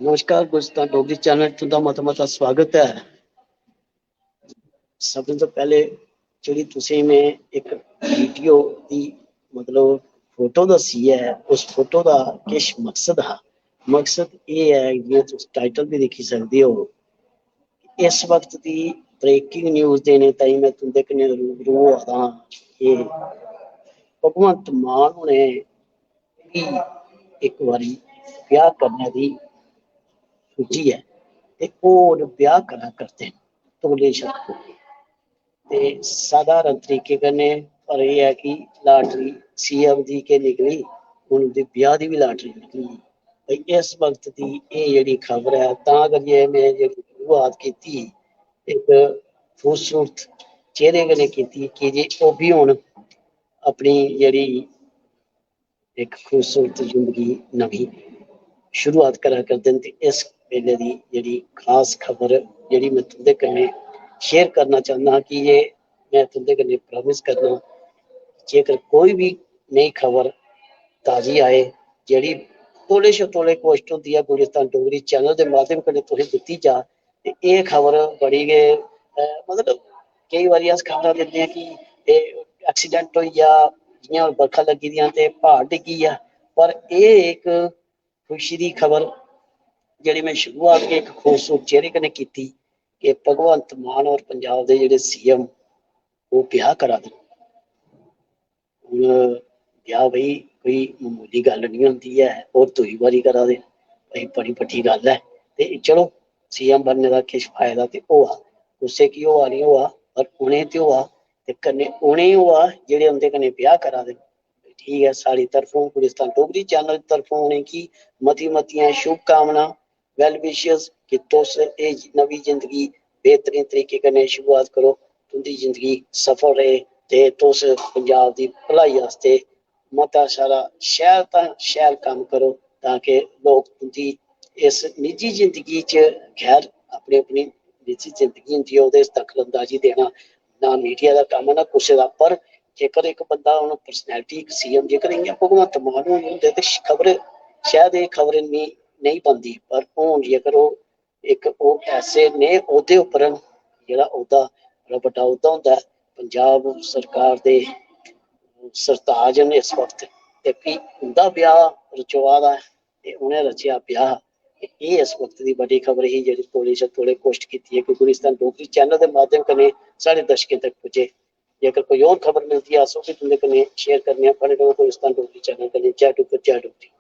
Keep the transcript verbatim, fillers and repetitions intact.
नमस्कार, गुलिस्तान डोगरी चैनल तुं'दा मता मता स्वागत ऐ। सब तों पैह्ले जेह्ड़ी तुसें में इक वीडियो दी, मतलब, फोटो दस्सी ऐ, उस फोटो दा किश मकसद हा। मकसद एह् ऐ, जि'यां तुस टाइटल बी दिक्खी सकदे ओ, इस वक्त दी ब्रेकिंग न्यूज़ देने ताईं में तुं'दे कन्नै रूबरू होआ दा आं। एह् भगवंत मान होरें भी इक बारी ब्याह करने दी सोची ऐ ते ओह् हून ब्याह करा करदे न तौले शा तौले। ते साधारण तरीके कन्नै, पर एह् ऐ कि लाटरी सीएम दी के निकली, हून उं'दी ब्याह दी बी लाटरी निकली। भाई, इस वक्त दी एह् जेह्ड़ी खबर ऐ, तां करियै में जेह्ड़ी शुरुआत कीती इक खूबसूरत चेहरे कन्नै कीती, की जे ओह् बी हून अपनी जेह्ड़ी इक खूबसूरत जिंदगी नमीं शुरुआत करा करदे न। ते इस बेल्ले दी जेह्ड़ी खास खबर जेह्ड़ी में तुं'दे कन्नै शेयर करना चाह्न्नां कि जे में तुं'दे कन्नै प्रॉमिस करना, जेकर कोई बी नई खबर ताजी आए, जेह्ड़ी तौले शा तौले कोशट होंदी ऐ गुलिस्तान डोगरी चैनल दे माध्यम कन्नै तुसें दित्ती जा, ते एह् खबर बड़ी गै, अ, मतलब, केईं बारी अस खबरां दिंदे आं कि एह् एक्सीडेंट होई गेआ, जि'यां हून बरखा लग्गी दियां ते प्हाड़ डिग्गी गेआ, पर एह् इक खुशी दी खबर जेह्ड़ी में शुरुआत गै इक खूबसूरत चेहरे कन्नै कीती कि भगवंत मान होर पंजाब दे जेह्ड़े सीएम, ओह् ब्याह करा दे न। हून ब्याह भाई कोई ममूली गल्ल निं होंदी ऐ, होर दूई बारी करा दे, भाई बड़ी बड्डी गल्ल ऐ। ते चलो, सीएम बनने दा किश फायदा ते होआ, कुसै गी होआ निं होआ, पर उ'नें ते होआ, ते कन्नै उ'नें होआ जेह्ड़े उं'दे कन्नै ब्याह करा दे। ठीक ऐ, साढ़ी तरफों, गुलिस्तान डोगरी चैनल दी तरफों उ'नेंगी मती मतियां शुभकामनां, वैल विशेस कि तुस एह् नमीं जिंदगी बेहतरीन तरीके कन्नै शुरुआत करो, तुं'दी जिंदगी सफल रहे ते तुस पंजाब दी भलाई आस्तै मता सारा शैल तां शैल कम्म करो, तां कि लोक तुं'दी इस निजी जिंदगी च, खैर, अपनी अपनी निजी जिंदगी होंदी ऐ, ओह्दे च दखलअंदाजी देना ना मीडिया दा कम्म ना कुसै दा। पर जेकर इक बंदा, हून पर्सनैलिटी इक सीएम, जेकर इ'यां भगवंत मान होर होंदे ते खबर, शायद एह् खबर इन्नी नेईं बनदी। पर हून जेकर ओह् इक, ओह् ऐसे नेह् औह्दे उप्पर न, जेह्ड़ा औह्दा बड़ा बड्डा औह्दा होंदा ऐ, पंजाब सरकार दे सरताज न इस वक्त, ते फ्ही उं'दा ब्याह रचोआ दा ऐ, ते उ'नें रचेआ ब्याह। ते एह् इस वक्त दी बड्डी खबर ही, जेह्ड़ी तौले शा तौले कोशट कीती ऐ कि गुलिस्तान डोगरी चैनल दे माध्यम कन्नै साढ़े दर्शकें तक पुज्जे। जेकर कोई होर खबर मिलदी ऐ, अस ओह् बी तुं'दे कन्नै शेयर करने आं। बने र'वो गुलिस्तान डोगरी चैनल कन्नै। जय डुग्गर, जय डोगरी।